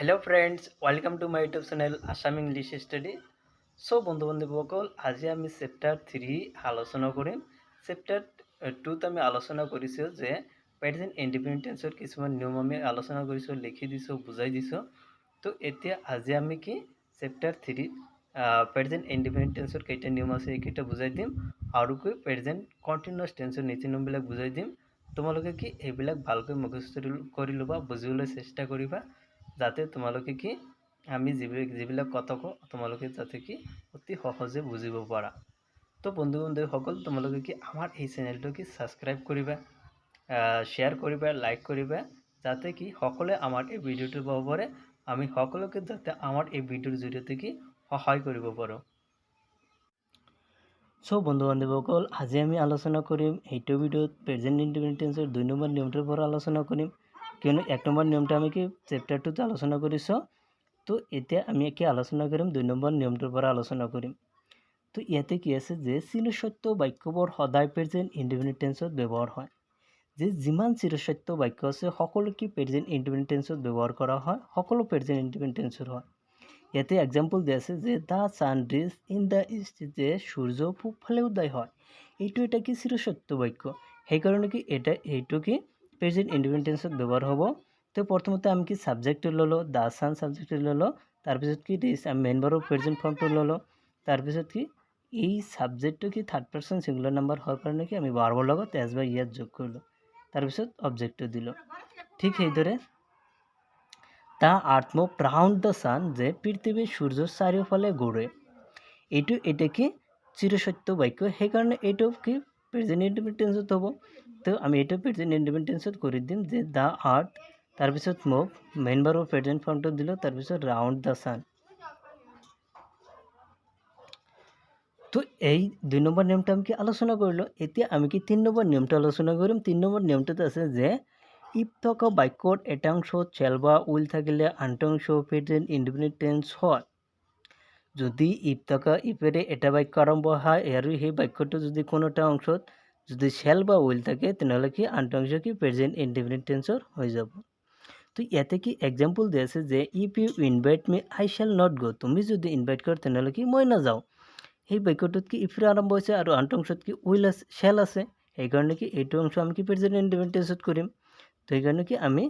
Hello friends, welcome to my YouTube channel Assam English Study. So বন্ধু বান্ধৱীসকল, আজি আমি chapter 3 আলোচনা কৰিম। চেপ্টাৰ 2ত আমি আলোচনা কৰিছোঁ যে প্ৰেজেণ্ট ইনডিফিনিট টেন্সৰ কিছুমান নিয়ম আমি আলোচনা কৰিছোঁ, লিখি দিছোঁ, বুজাই দিছোঁ। তো এতিয়া আজি আমি কি চেপ্টাৰ 3ত প্ৰেজেণ্ট ইনডিফিনিট টেন্সৰ কেইটা নিয়ম আছে, এইকেইটা বুজাই দিম আৰু কি প্ৰেজেণ্ট কণ্টিনিউৱাছ টেন্সৰ নীতি নিয়মবিলাক বুজাই দিম। তোমালোকে কি এইবিলাক ভালকৈ মুখস্থ কৰি ল'বা, বুজিবলৈ চেষ্টা কৰিবা, যাতে তোমালোকে কি আমি যিবিলাক যিবিলাক কথা কওঁ, তোমালোকে যাতে কি অতি সহজে বুজিব পাৰা। তো বন্ধু বান্ধৱীসকল, তোমালোকে কি আমাৰ এই চেনেলটো কি ছাবস্ক্ৰাইব কৰিবা, শ্বেয়াৰ কৰিবা, লাইক কৰিবা, যাতে কি সকলোৱে আমাৰ এই ভিডিঅ'টো পাব পাৰে। আমি সকলোকে যাতে আমাৰ এই ভিডিঅ'ৰ জৰিয়তে কি সহায় কৰিব পাৰোঁ। চ' বন্ধু বান্ধৱীসকল, আজি আমি আলোচনা কৰিম এইটো ভিডিঅ'ত প্ৰেজেণ্ট ইনডিফিনিট টেন্সৰ 2 নম্বৰ নিয়মটোৰ পৰা আলোচনা কৰিম, কিয়নো 1 নম্বৰ নিয়মটো আমি কি চেপ্টাৰ 2ত আলোচনা কৰিছোঁ। তো এতিয়া আমি কি আলোচনা কৰিম? 2 নম্বৰ নিয়মটোৰ পৰা আলোচনা কৰিম। তো ইয়াতে কি আছে যে চিৰসত্য বাক্যবোৰ সদায় প্ৰেজেণ্ট ইনডিফিনিট টেন্সত ব্যৱহাৰ হয়, যে যিমান চিৰসত্য বাক্য আছে, সকলো কি প্ৰেজেণ্ট ইনডিফিনিট টেন্সত ব্যৱহাৰ কৰা হয়, সকলো প্ৰেজেণ্ট ইনডিফিনিট টেন্সৰ হয়। ইয়াতে এক্সাম্পল দিয়া আছে যে "The sun rises in the east", যে সূৰ্য পূবফালে উদয় হয়। এইটো এটা কি চিৰসত্য বাক্য, সেইকাৰণে কি এটা এইটো কি প্ৰেজেণ্ট ইনডিফিনিট টেন্সত ব্যৱহাৰ হ'ব। তো প্ৰথমতে আমি কি ছাবজেক্টটো ল'লোঁ, the San ছাবজেক্টটো ল'লোঁ। তাৰপিছত কি ৰাইজেছ, আমি মেইন ভাৰ্বৰ প্ৰেজেণ্ট ফৰ্মটো ল'লোঁ। তাৰপিছত কি এই ছাবজেক্টটো কি থাৰ্ড পাৰ্চন ছিংগুলাৰ নাম্বাৰ হোৱাৰ কাৰণে কি আমি ভাৰ্বৰ লগত এছ বা ইএছ যোগ কৰিলোঁ, তাৰপিছত অবজেক্টটো দিলোঁ। ঠিক সেইদৰে "The earth move round the sun", যে পৃথিৱী সূৰ্যৰ চাৰিওফালে ঘূৰে। এইটো এটা কি চিৰসত্য বাক্য, সেইকাৰণে এইটো কি প্ৰেজেণ্ট ইনডিফিনিট টেন্সত হ'ব। তো আমি এইটো প্ৰেজেণ্ট ইনডিফিনিট টেন্সত কৰি দিম যে the আৰ্থ, তাৰপিছত মুভ, মেইন ভাৰ্বৰ প্ৰেজেণ্ট ফৰ্মটো দিলোঁ, তাৰপিছত ৰাউণ্ড the San. তো এই 2 নম্বৰ নিয়মটো আমি কি আলোচনা কৰিলোঁ। এতিয়া আমি কি 3 নম্বৰ নিয়মটো আলোচনা কৰিম। 3 নম্বৰ নিয়মটোত আছে যে if থকা বাক্যৰ এটা অংশত শ্বেল বা will থাকিলে আনটো অংশ প্ৰেজেণ্ট ইনডিফিনিট টেন্স হয়। যদি if থকা ইফেৰে এটা বাক্য আৰম্ভ হয় আৰু সেই বাক্যটো যদি কোনো এটা অংশত যদি শ্বেল বা will থাকে, তেনেহ'লে কি আনটো অংশ কি প্ৰেজেণ্ট ইনডিফিনিট টেন্সৰ হৈ যাব। তো ইয়াতে কি এক্সাম্পল দিয়া আছে যে "If you invite me, I shall not go", তুমি যদি ইনভাইট কৰ, তেনেহ'লে কি মই নাযাওঁ। সেই বাক্যটোত কি ইফৰে আৰম্ভ হৈছে আৰু আনটো অংশত কি will আছে, শ্বেল আছে। সেইকাৰণে কি এইটো অংশ আমি কি প্ৰেজেণ্ট ইনডিফিনিট টেন্সত কৰিম। তো সেইকাৰণে কি আমি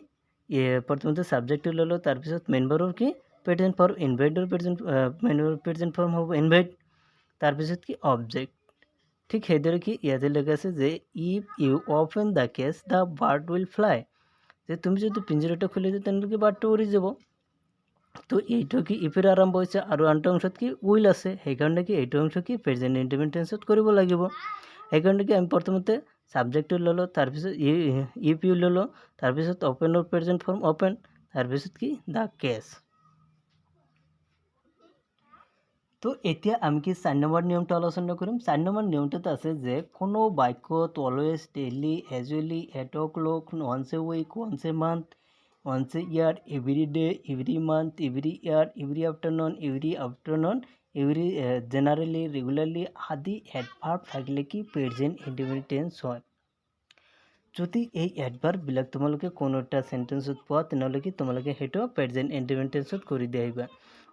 প্ৰথমতে ছাবজেক্টটো ল'লোঁ, তাৰপিছত মেইন ভাৰ্বৰ কি প্ৰেজেণ্ট ফৰ্ম, ইনভাইটৰ প্ৰেজেণ্ট মেইন প্ৰেজেণ্ট ফৰ্ম হ'ব ইনভাইট, তাৰপিছত কি অবজেক্ট। ঠিক সেইদৰে কি ইয়াতে লেখা আছে যে "If you open the cage, the bird will fly", যে তুমি যদি পিঞ্জিৰাটো খুলি দিয়া, তেনেহ'লে কি বাৰ্ডটো উৰি যাব। তো এইটো কি ইফেৰে আৰম্ভ হৈছে আৰু আনটো অংশত কি will আছে, সেইকাৰণে কি এইটো অংশ কি প্ৰেজেণ্ট ইনডিফিনিট টেন্সত কৰিব লাগিব। সেইকাৰণে কি আমি প্ৰথমতে ছাবজেক্টটো ল'লোঁ, তাৰপিছত if you ল'লোঁ, তাৰপিছত অ'পেনৰ প্ৰেজেণ্ট ফৰ্ম অ'পেন, তাৰপিছত কি the cage. তো এতিয়া আমি কি 4 নম্বৰ নিয়মটো আলোচনা কৰিম। 4 নম্বৰ নিয়মটোত আছে যে কোনো বাক্যত always, daily, usually, at o'clock, once a week, once a month, once a year, every day, every month, every year, every afternoon, every afternoon, every generally, regularly আদি এডভাৰ্ব থাকিলে কি প্ৰেজেণ্ট ইনডিফিনিট টেন্স হয়। যদি এই এডভাৰ্ববিলাক তোমালোকে কোনো এটা চেণ্টেন্সত পোৱা, তেনেহ'লে কি তোমালোকে সেইটো প্ৰেজেণ্ট ইনডিফিনিট টেন্সত কৰি দি আহিবা।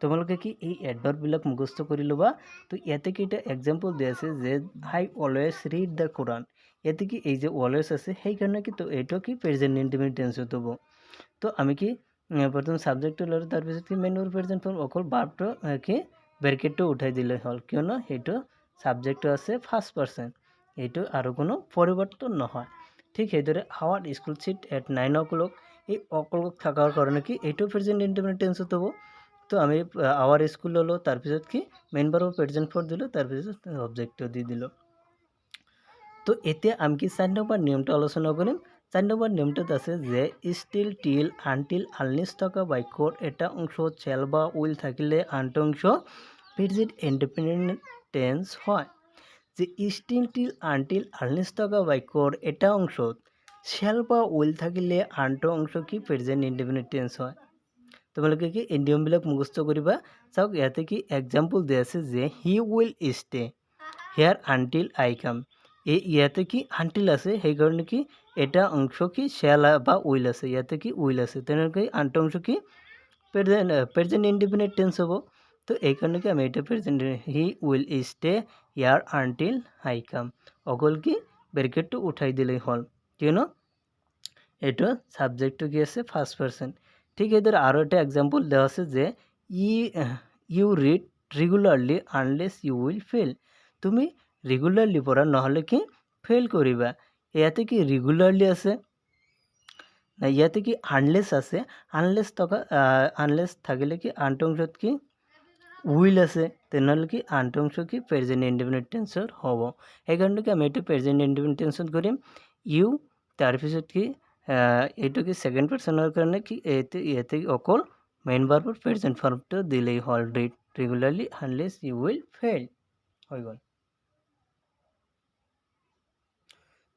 তোমালোকে কি এই এডভাৰ্ববিলাক মুখস্থ কৰি ল'বা। তো ইয়াতে কি এটা এক্সাম্পল দিয়া আছে যে "I always read the Quran"। ইয়াতে কি এই যে অলৱেজ আছে, সেইকাৰণে কি তো এইটো কি প্ৰেজেণ্ট ইনডিফিনিট টেন্সত হ'ব। তো আমি কি প্ৰথম ছাবজেক্টটো ল'লোঁ, তাৰপিছত কি মেইন ভাৰ্ব প্ৰেজেণ্ট ফৰ্ম, অকল ভাৰ্বটো কি ব্ৰেকেটটো উঠাই দিলে হ'ল, কিয়নো সেইটো ছাবজেক্টটো আছে ফাৰ্ষ্ট পাৰ্চন, এইটো আৰু কোনো পৰিৱৰ্তন নহয়। ঠিক সেইদৰে "Our school sit at 9 o'clock"। এই অ'ক্লক থকাৰ কাৰণে কি এইটো প্ৰেজেণ্ট ইনডিফিনিট টেন্সত হ'ব। তো আমি আৱাৰ স্কুল ল'লোঁ, তাৰপিছত কি মেইন ভাৰ্বৰ প্ৰেজেণ্ট ফৰ্ম দিলোঁ, তাৰপিছত অবজেক্টটো দি দিলোঁ। তো এতিয়া আমি কি 4 নম্বৰ নিয়মটো আলোচনা কৰিম। 4 নম্বৰ নিয়মটোত আছে যে ষ্টিল, টিল, আনটিল, আনলেছ থকা বাক্যৰ এটা অংশত শ্বেল বা will থাকিলে আনটো অংশ প্ৰেজেণ্ট ইনডিফিনিট টেন্স হয়। যে ষ্টিল, টিল, আনটিল, আনলেছ থকা বাক্যৰ এটা অংশত শ্বেল বা will থাকিলে আনটো অংশ কি প্ৰেজেণ্ট ইনডিফিনিট টেন্স হয়। তোমালোকে কি এই নিয়মবিলাক মুখস্থ কৰিবা। চাওক, ইয়াতে কি এক্সাম্পল দিয়া আছে যে "He will stay here until I come"। এই ইয়াতে কি আনটিল আছে, সেইকাৰণে কি এটা অংশ কি শ্বেল বা will আছে। ইয়াতে কি will আছে, তেনেকৈ আনটো অংশ কি প্ৰেজেণ্ট ইনডিফিনিট টেন্স হ'ব। তো এইকাৰণে কি আমি এইটো present, he will stay here until I come, অকল কি ব্ৰেকেটটো উঠাই দিলেই হ'ল, কিয়নো এইটো ছাবজেক্টটো কি আছে ফাৰ্ষ্ট পাৰ্চন। ঠিক সেইদৰে আৰু এটা এক্সাম্পল দেওয়া আছে যে you read regularly unless you will fail, তুমি ৰেগুলাৰলি পঢ়া নহ'লে কি ফেইল কৰিবা। ইয়াতে কি ৰেগুলাৰলি আছে না, ইয়াতে কি আনলেছ আছে, আনলেছ থকা আনলেছ থাকিলে কি আনটো অংশত কি will আছে, তেনেহ'লে কি আনটো অংশ কি প্ৰেজেণ্ট ইনডিফিনিট টেন্সৰ হ'ব। সেইকাৰণে কি আমি এইটো প্ৰেজেণ্ট ইনডিফিনিট টেন্সত কৰিম ইউ, তাৰপিছত কি এইটো কি ছেকেণ্ড পাৰ্চনৰ কাৰণে কি এইটো ইয়াতে অকল মেইন ভাৰ্বৰ প্ৰেজেণ্ট ফৰ্মটো দিলেই হ'ল, read regularly unless you will fail, হৈ গ'ল।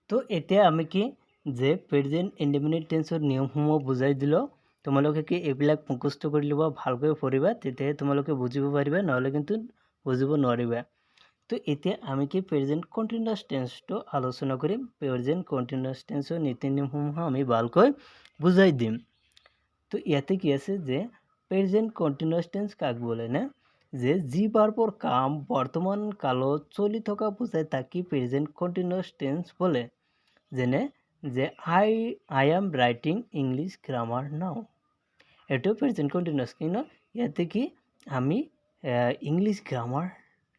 তো এতিয়া আমি কি যে প্ৰেজেণ্ট ইনডিফিনিট টেন্সৰ নিয়মসমূহ বুজাই দিলোঁ, তোমালোকে কি এইবিলাক মুখস্থ কৰি ল'বা, ভালকৈ পঢ়িবা, তেতিয়াহে তোমালোকে বুজিব পাৰিবা, নহ'লে কিন্তু বুজিব নোৱাৰিবা। তো এতিয়া আমি কি প্ৰেজেণ্ট কণ্টিনিউৱাছ টেন্সটো আলোচনা কৰিম। প্ৰেজেণ্ট কণ্টিনিউৱাছ টেন্সৰ নীতি নিয়মসমূহ আমি ভালকৈ বুজাই দিম। তো ইয়াতে কি আছে যে প্ৰেজেণ্ট কণ্টিনিউৱাছ টেন্স কাক বোলে না, যে যি ভাৰ্বৰ কাম বৰ্তমান কালত চলি থকা বুজায় তাক কি প্ৰেজেণ্ট কণ্টিনিউৱাছ টেন্স বোলে। যেনে যে I am writing English grammar now, এইটো প্ৰেজেণ্ট কণ্টিনিউৱাছ, কিন্তু ইয়াতে কি আমি ইংলিছ গ্ৰামাৰ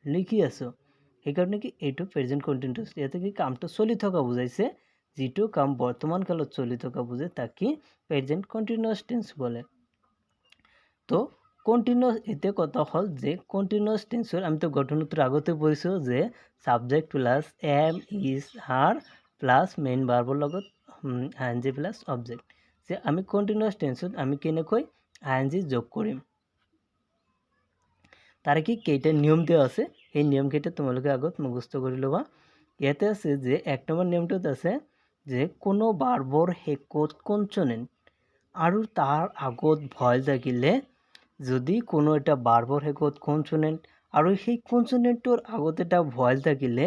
লিখি আছোঁ, সেইকাৰণে কি এইটো প্ৰেজেণ্ট কণ্টিনিউৱাছ। ইয়াতে কি কামটো চলি থকা বুজাইছে, যিটো কাম বৰ্তমান কালত চলি থকা বুজায় তাক কি প্ৰেজেণ্ট কণ্টিনিউৱাছ টেন্স বোলে। তো কণ্টিনিউৱাছ এতিয়া কথা হ'ল যে কণ্টিনিউৱাছ টেন্সৰ আমিতো গঠনসূত্ৰ আগতে পঢ়িছোঁ যে subject plus am is are plus main ভাৰ্বৰ লগত আই এন জি প্লাছ অবজেক্ট। যে আমি কণ্টিনিউৱাছ টেন্সত আমি কেনেকৈ আই এন জি যোগ কৰিম, তাৰ কি কেইটা নিয়ম দিয়া আছে, সেই নিয়মকেইটা তোমালোকে আগত মুখস্থ কৰি ল'বা। ইয়াতে আছে যে এক নম্বৰ নিয়মটোত আছে যে কোনো ভাৰ্বৰ শেষত কনচনেণ্ট আৰু তাৰ আগত ভয়েল থাকিলে, যদি কোনো এটা ভাৰ্বৰ শেষত কনচনেণ্ট আৰু সেই কনচনেণ্টটোৰ আগত এটা ভয়েল থাকিলে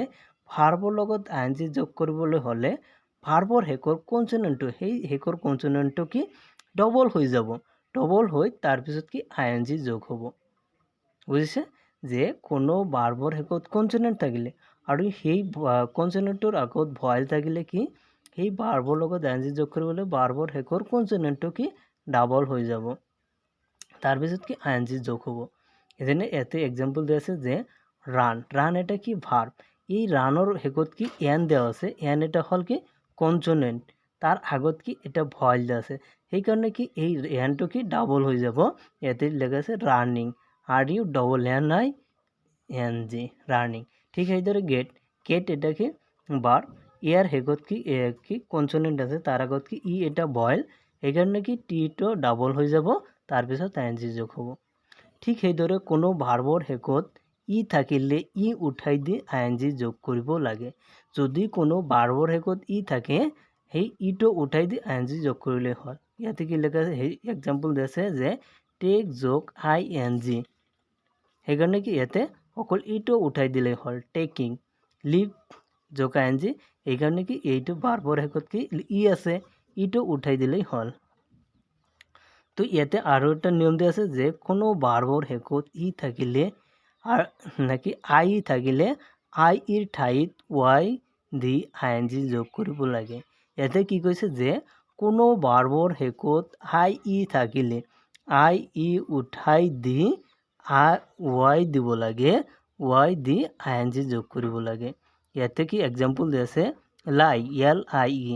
ভাৰ্বৰ লগত আই এন জি যোগ কৰিবলৈ হ'লে ভাৰ্বৰ শেষৰ কনচনেণ্টটো, সেই শেষৰ কনচনেণ্টটো কি ডবল হৈ যাব, ডবল হৈ তাৰপিছত কি আই এন জি যোগ হ'ব। বুজিছে, যে কোনো ভাৰ্বৰ শেষত কনচনেণ্ট থাকিলে আৰু সেই কনচনেণ্টটোৰ আগত ভয়েল থাকিলে কি সেই ভাৰ্বৰ লগত আই এন জি যোগ কৰিবলৈ ভাৰ্বৰ শেষৰ কনচনেণ্টটো কি ডাবল হৈ যাব, তাৰপিছত কি আই এন জি যোগ হ'ব। যেনে ইয়াতে এক্সাম্পল দিয়া আছে যে ৰান, ৰান এটা কি ভাৰ্ব, এই ৰানৰ শেষত কি এন দেওয়া আছে, এন এটা হ'ল কি কনচনেণ্ট, তাৰ আগত কি এটা ভয়েল দেওয়া আছে, সেইকাৰণে কি এই এনটো কি ডাবল হৈ যাব। ইয়াতে লেখা আছে running, R U double N I N G, running. ঠিক সেইদৰে গেট, গেট এটা কি ভাৰ্ব, ইয়াৰ শেষত কি কি কনচনেণ্ট আছে, তাৰ আগত কি ই এটা ভয়েল, সেইকাৰণে কি টিটো ডাবল হৈ যাব, তাৰপিছত আই এন জি যোগ হ'ব। ঠিক সেইদৰে কোনো ভাৰ্বৰ শেষত ই থাকিলে ই উঠাই দি আই এন জি যোগ কৰিব লাগে। যদি কোনো ভাৰ্বৰ শেষত ই থাকে সেই ইটো উঠাই দি আই এন জি যোগ কৰিলে হ'ল। ইয়াতে কি লেখা আছে, সেই এক্সাম্পল দিছে যে টেক যোগ আই এন জি, সেইকাৰণে কি ইয়াতে অকল ইটো উঠাই দিলেই হ'ল, টেকিং। লিভ যোগ আই এন জি, এইকাৰণে কি এইটো ভাৰ্বৰ শেষত কি ই আছে, ইটো উঠাই দিলেই হ'ল। তো ইয়াতে আৰু এটা নিয়ম দিয়া আছে যে কোনো ভাৰ্বৰ শেষত ই থাকিলে আৰু নাকি আই ই থাকিলে আই ইৰ ঠাইত why the I N G যোগ কৰিব লাগে। ইয়াতে কি কৈছে যে কোনো ভাৰ্বৰ শেষত আই ই থাকিলে I E উঠাই দি I why দিব লাগে, why the I N G যোগ কৰিব লাগে। ইয়াতে কি এক্সাম্পল দিয়া আছে lie, L I E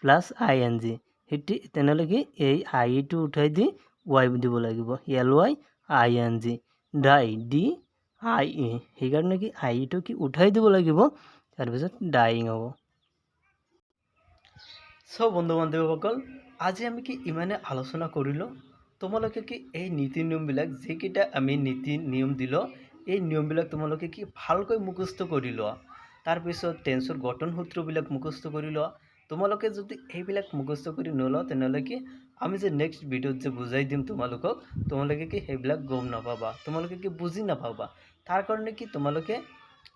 plus I N G, সেইটো তেনেহ'লে কি এই আই ইটো উঠাই দি why দিব লাগিব, L Y I N G. Die, D I E, সেইকাৰণে কি আই ইটো কি উঠাই দিব লাগিব, তাৰপিছত ডাইং হ'ব। চ' বন্ধু বান্ধৱীসকল, আজি আমি কি ইমানে আলোচনা কৰিলোঁ। তোমালোকে কি এই নীতি নিয়মবিলাক, যিকেইটা আমি নীতি নিয়ম দিলোঁ, এই নিয়মবিলাক তোমালোকে কি ভালকৈ মুখস্থ কৰি লোৱা, তাৰপিছত টেন্সৰ গঠন সূত্ৰবিলাক মুখস্থ কৰি লোৱা। তোমালোকে যদি এইবিলাক মুখস্থ কৰি নলোৱা তেনেহ'লে কি আমি যে নেক্সট ভিডিঅ'ত যে বুজাই দিম তোমালোকক, তোমালোকে কি সেইবিলাক গম নাপাবা, তোমালোকে কি বুজি নাপাবা। তাৰ কাৰণে কি তোমালোকে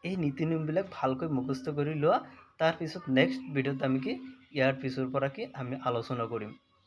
এই নীতি নিয়মবিলাক ভালকৈ মুখস্থ কৰি লোৱা, তাৰপিছত নেক্সট ভিডিঅ'ত আমি কি ইয়াৰ পিছৰ পৰা কি আমি আলোচনা কৰিম।